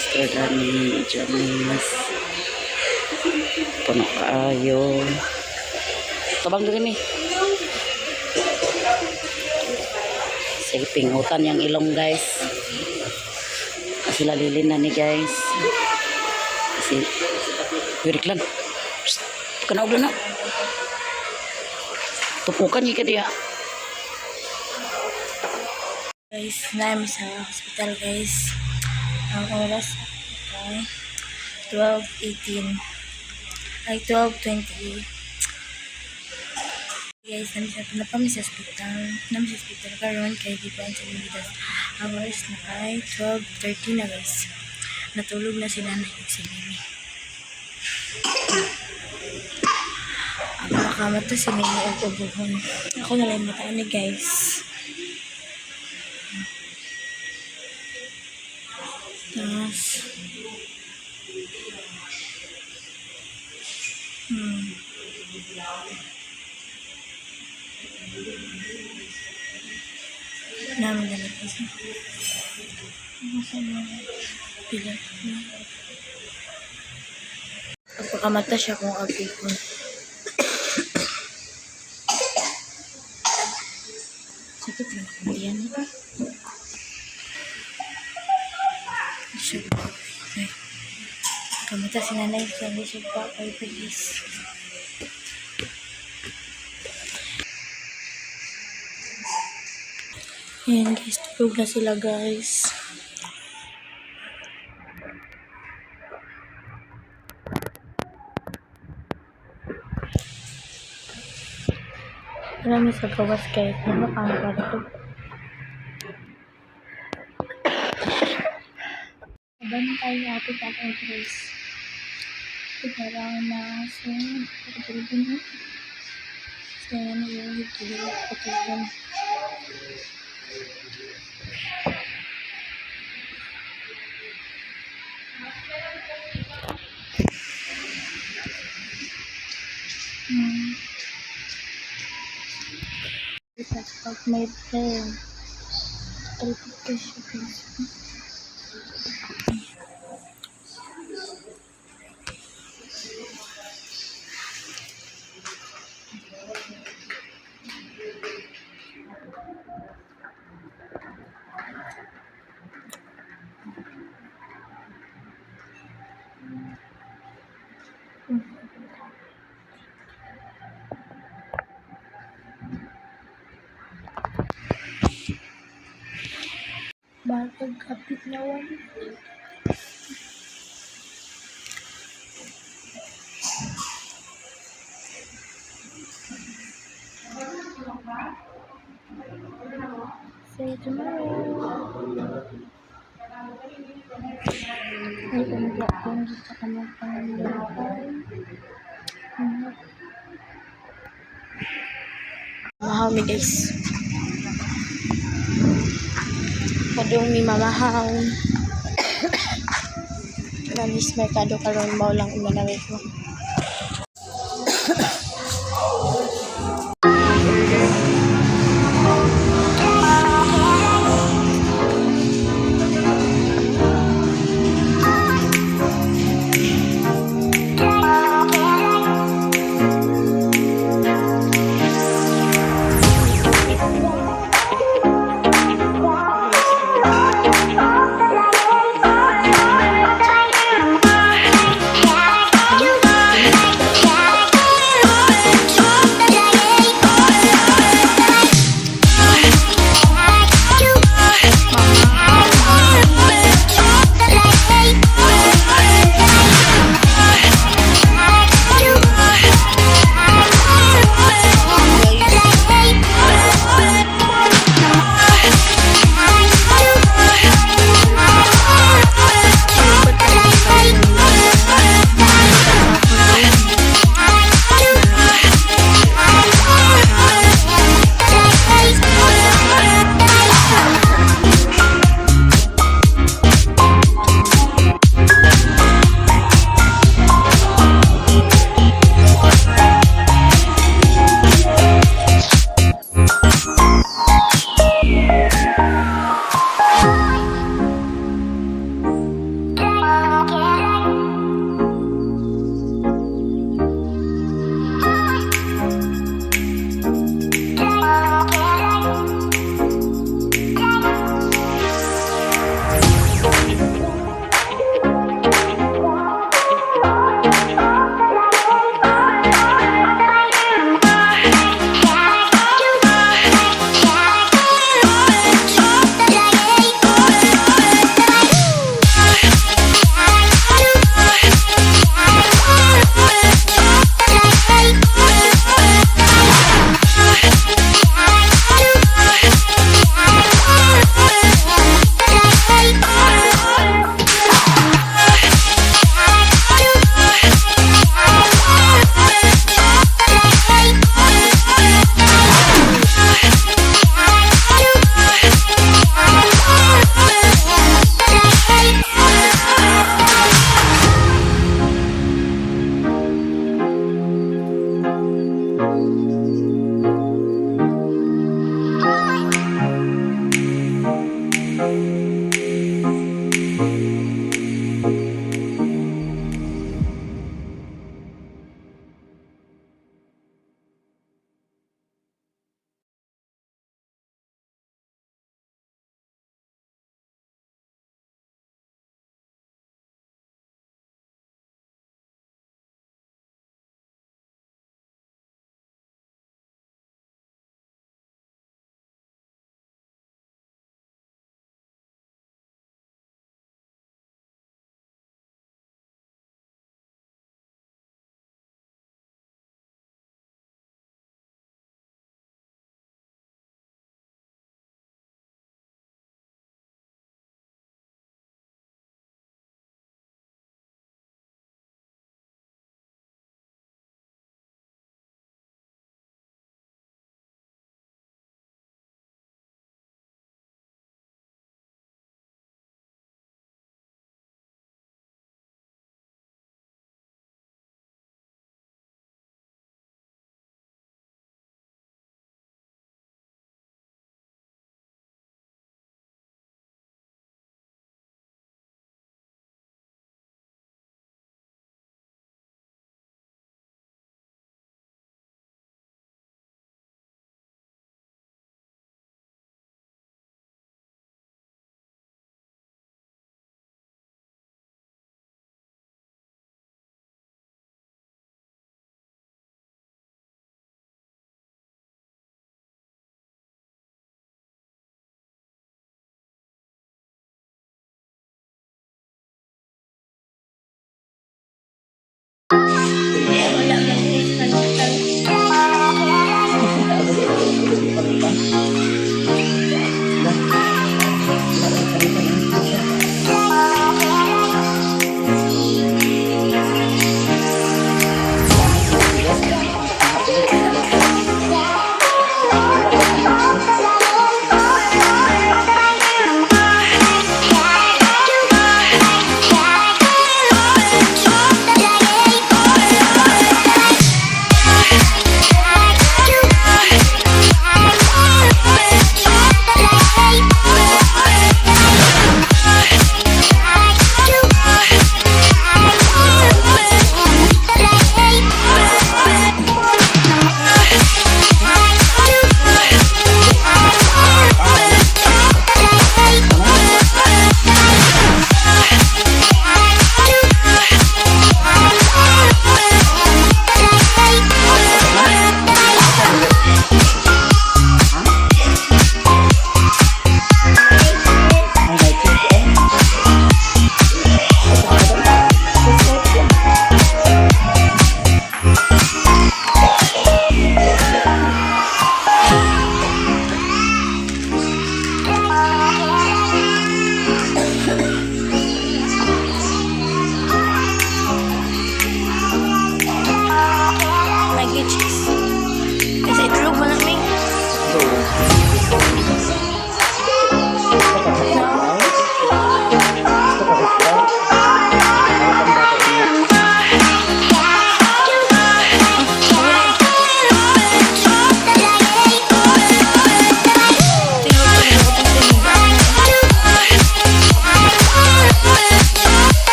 Sister Dani, Janice. Puno kaayo. Tabang diri mi. Sige, pingutan yung ilong, guys. Kasi lalilin na ni, guys. Kasi, Yurik lang. Psst, kanaog na. Tupukan niya ka diya. Guys, namin sa hospital, guys. Ang oras ay 12:18. Ay, 12:20. Guys, namin sa napami sa hospital. Namin sa hospital karon kay gikuan sa Unidas. Ang oras na kay 12:30 na, guys. Natulog na si nanay ug si Mimi. Ang makamata si Mimi og ubuhon. Ako na lang mataan ni, guys. Tapos, namin na lang kasi. Ano sa mga pila. Pagpakamata siya kung agipon. Sakit na makamalian nito. Siya. Ay. Kamata si nanay. Kaya hindi siya pa kay please. Ayan guys, tulog na sila, guys. Marami sa gawas kahit na ang kwarto. Bantay ato tatay Grace. Parang na sa patulog na. Sa ano yung patulog. Pag may prayer, talipod ka siya, guys. Bagag kapit na one. See you tomorrow. Ay, kumagya ko sa kamang pangalakay. Mahaw mi, guys. Padung mi mamahaw. Namis merkado karon mao lang imanaway ko.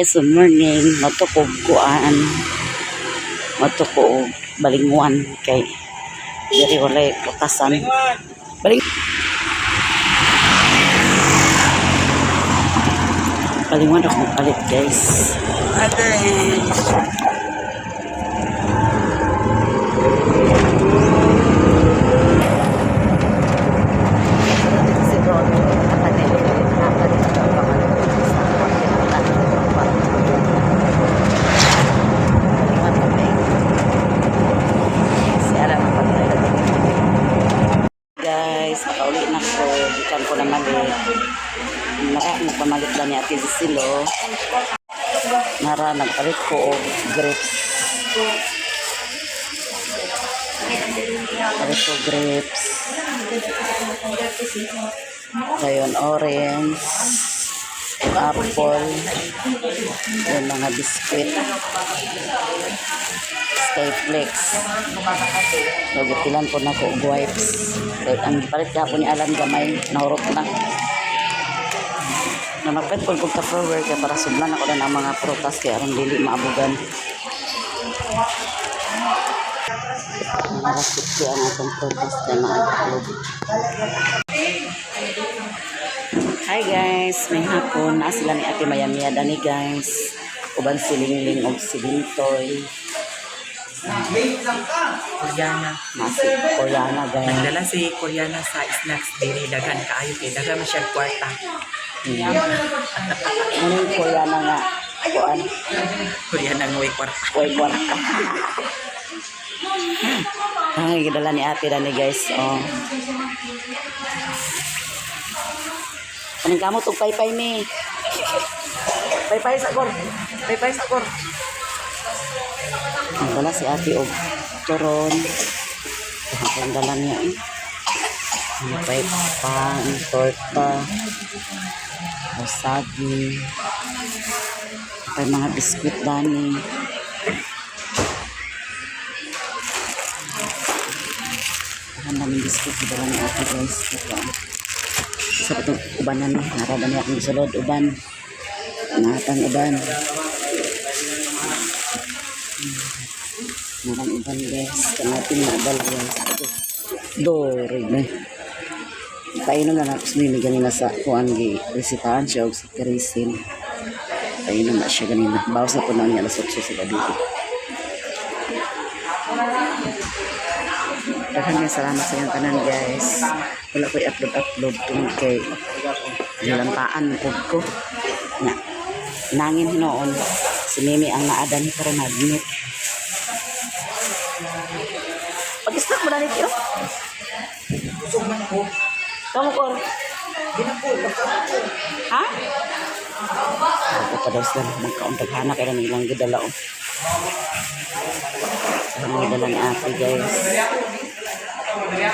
Guys, good morning. Matukog kuan. Matukog balingwan kay diri walay prutasan. Baling Balingwan ako magpalit, guys. Ate. Si Ron, guys, nakauli na ko. Gikan ko na malit. Nara, nagpamalit lang ni Ate Silo. Nara, nagpalit ko og grapes. Palit ko grapes. Ngayon, orange, apple, yung mga biskwit, Skyflex. Nagutilan po na ko og wipes. Kaya ang palit kahapon ni Alan gamay, nahurot na. Na magpalit po kog Tupperware kaya para sudlan ako na ng mga prutas kaya aron dili maabugan. Narasip ko ang atong prutas kaya maagpalog. Hi guys, may hapon. Naa sila ni Ate Mayamia dani, guys. Uban si Lingling og si Bintoy. Koreana. Naa si Koreana, guys. Nagdala si Koreana sa snacks diri, daghan kaayo kay daghan man siya kwarta. Muning Koreana nga kuan, Koreana nga way kwarta. way kwarta. Ang gidala ni Ate dani, guys. Oh. Anong kamot og paypay mi? Paypay sa kor. Paypay sa kor. Ang dala si Ate og turon. Ang dala niya eh. Ang paypay, ang torta, wasagi, may mga biskwit dani. Ang daming biskwit dala ni Ate, guys. Ito, ah. Isa pa itong ubanan. Narada niya akong sulod. Uban. Natang uban. Narang uban, guys. Kanatin na dala, guys. Dorig na. Painom na na ako ni ganina sa kuan gi resitahan siya og si Karisin. Painom na siya ganina. Bawas na po na niya alas 8 sa gabi. Daghan nga salamat sa inyong tanan, guys. Wala ko'y upload-upload tungod kay nilantaan pud ko. Na, nangin hinoon si Mimi ang naadan karon admit. Pag-stop mo na nito. Kamu kor. Ha? Ako pa daw sila magkaon taghana kay nilang gidala oh. Ang gidala ni Ate, guys.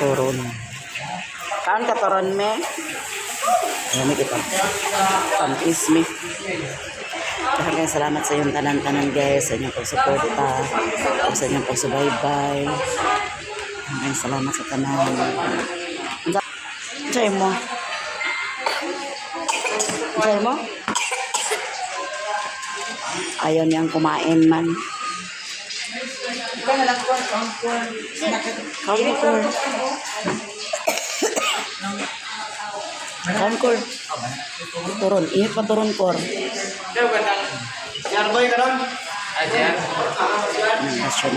Turon. Kaon ka turon me? Dami kita. Pampis me. Daghang salamat sa inyong tanan-tanan, guys, sa inyong pagsuporta, ug sa inyong pagsubaybay. Daghang salamat sa tanan. Unsa mo? Unsa mo? Ayaw niyang kumain man. Kaon ko, Kor. Kaon, Kor. Turon. Ingat pa turon, Kor. Ang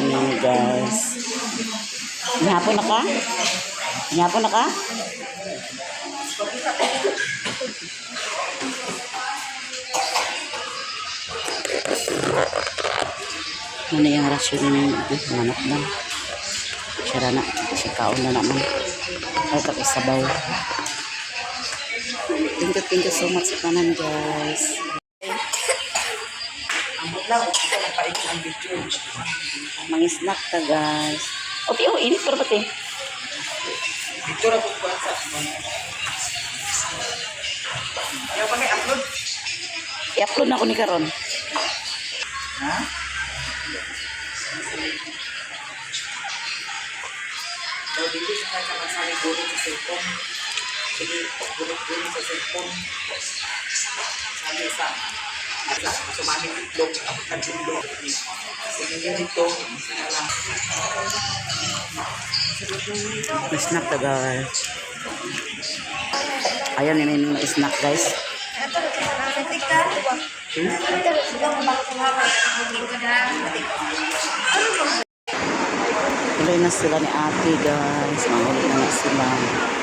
niyo, guys. Nihapon na ka? Nihapon na ka? Ano yung rasyon ninyo? Manok lang. Siya na. Siya kaon na naman. Ay, tapos sabaw. Thank you so much sa tanan, guys. Ambot lang ko lang paigin ang video. Mga snack ta, guys. Okay, oh, init pero pati. Dito ra ko kuan sa. Ayaw pa kay upload. I-upload na ako ni Karon. Ha? Daw dili siya ka magsali gurit sa cellphone. Sige, gurit-gurit sa cellphone. Sabi sa Sumamit itlog, naglulo. Sige dito, isa na lang. May snack ta, guys. Ayan, may mga snack, guys. Tuloy na sila ni ate, guys. Mahuli na na sila.